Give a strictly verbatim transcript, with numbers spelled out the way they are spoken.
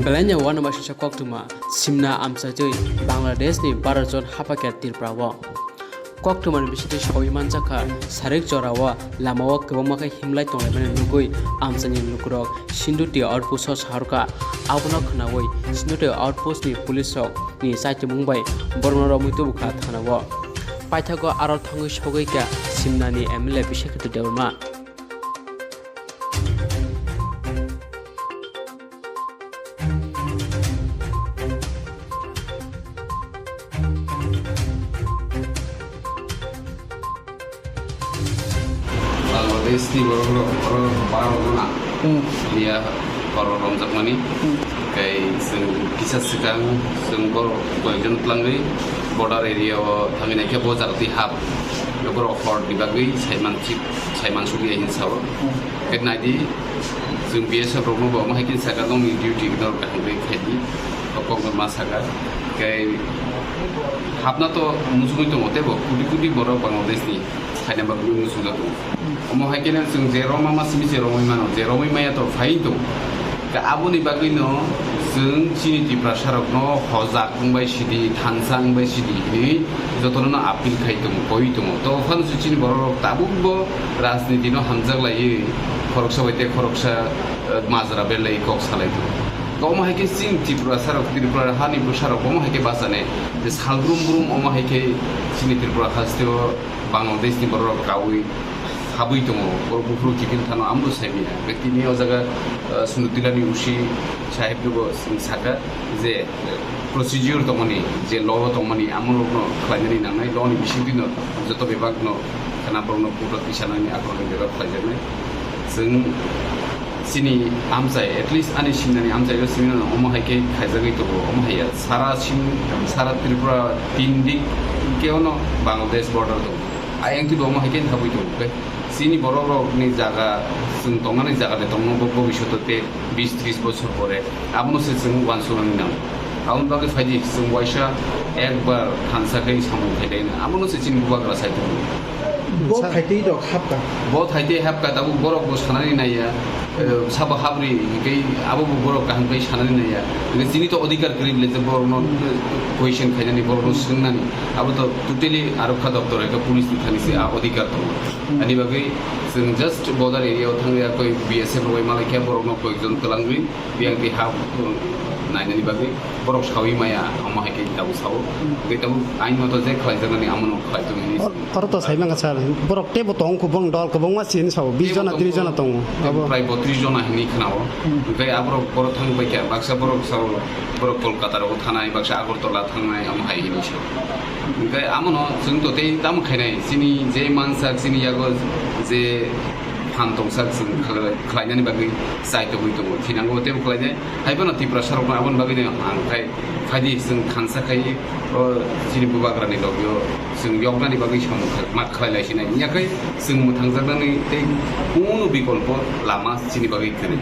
Belai no uanama sisa koktwma, simna amchaitwi Bangladesh ni baro jon hapakya Tripura o. Koktwmani bisingtwi sawi manjakha, sarik jorao lamao kwbangma khe himlai tonglaimani nugwi amchaini lukurok Sindhuti outpost o sahorkha. Abono khwnawi Sindhuti outpost ni police rok ni chaitimung bai borokno romwi tubukha thana o. Paithago aro thangwi sogwi kha Simnani M L A Bishakhito Debbarma. Bangladesh ni borok rok, borok rok baro no na. Hmm. Iya, borok romjakmani. Hmm. Kai chwng kisa swkang chwng borok koyekjon twlangwi border area o thangwi naikhe bo jaga twi hap. Borok hor ni bagwi saiman chip, saiman sugwi hinsa o. Hmm. Kai naidi chwng B S F rok no bo omo hai khe saka nokni duty no kaham khe khaidi. Kok ma saka. Kai hapna to muchungwi tongo tei bo kudi kudi borok Bangladesh ni. Khaina bagwi muchungjago. Omo hai khe chwng je romma ma simi se romwi mano, je romwi maya to phai to. Ka aboni bagwi no chwng chini Tiprasa rok no hojak wngbai sidi, thansa wngbai sidi hinwi jotono no appeal khai tongo, koi tongo. To phano se chini borok rok tabuk bo rajniti no hamjak laiwi khoroksa bai tei khoroksa, eh, majra belai kok salai tongo. To omo hai khe chini Tiprasa rok, Tripura hani bwsa rok omo hai khe bachane je sal brum brum omo hai khe chini Tripura haste o Bangladesh ni borok rok kaui habui tongo, borok buphuru kiphil thano ambo saimanya. Tini o jaga, uh, Sundutila ni usi sahib nobo saka je, uh, procedure tongmani, je law tongmani, amorok no khlainani nangnai, law ni bisingtwi no joto bebak no khana borok no court o tisanani akorni bebak khlaijaknai. Chwng chini amchai, at least ani sinani amchai o simi no omo hai khe khaijagwi tongo, omo hai ya. Sara sim, sara Tripura tin dik khe ono Bangladesh border tongo. Ayang twi bo omo hai khe habwi tongo. Khe chini borok rok ni jaga, chwng tongnani jaga de tongno bo bobishoto te bis tris bochor pore. Abono se chwng uansuknani nango. Aboni bagwi phaidi chwng waisa ekbar thansa khe samung khailai na. Abono se chini bubagra sai tongo. Bo Sa- khaitwi rok hapka. Bo thaitwi hapka, tabuk borok bo sanani naiya, eh, sabo habri hinkhe abo bo borok kaham khai sanani naiya. Hinkhe chini to odhikar kwrwi le je borokno, eh, question khainani, borokno swngnani. Abo to totally arokha doptor eka police ni thani se a odhikar tongo. Hmm. Ani bagwi chwng just border area o thangya koi B S F rok bai malai khe borokno koyekjon twlangwi. Biyang twi ha, um, nainani bagwi borok sawi maya, omo hai khe tabuk sao. Hmm. Tei tabuk ain moto je khlaijaknani amono khlai tong hini. Or-, oro to sai manga sir, borok teibo tong kubung dol kubungma sin sao, bis jona, tris jona tongo. Abo prai botris jona hini khnao. Hmm. Tei aborok borok thang bai kha, baksa borok sao, borok Kolkata rogo thanai, baksa Agartala thangnai, omo hai hini sao. Tei amono chwng to tei tamo khainai, chini je mansak, chini yago je phan tongsak chwng khlai-, khlainani bagwi chai tongwi tongo. Thinango teibo khlainai. Hai phano Tiprasa rokno aboni bagwi no ang khai, phaidi chwng thansa khai o chini bubagrani logio chwng yoknani bagwi samung khai, ma khlai lai sinai. Yakhai chwng mwthangjaknani tei kunu bikolpo lama chini bagwi kwrwi.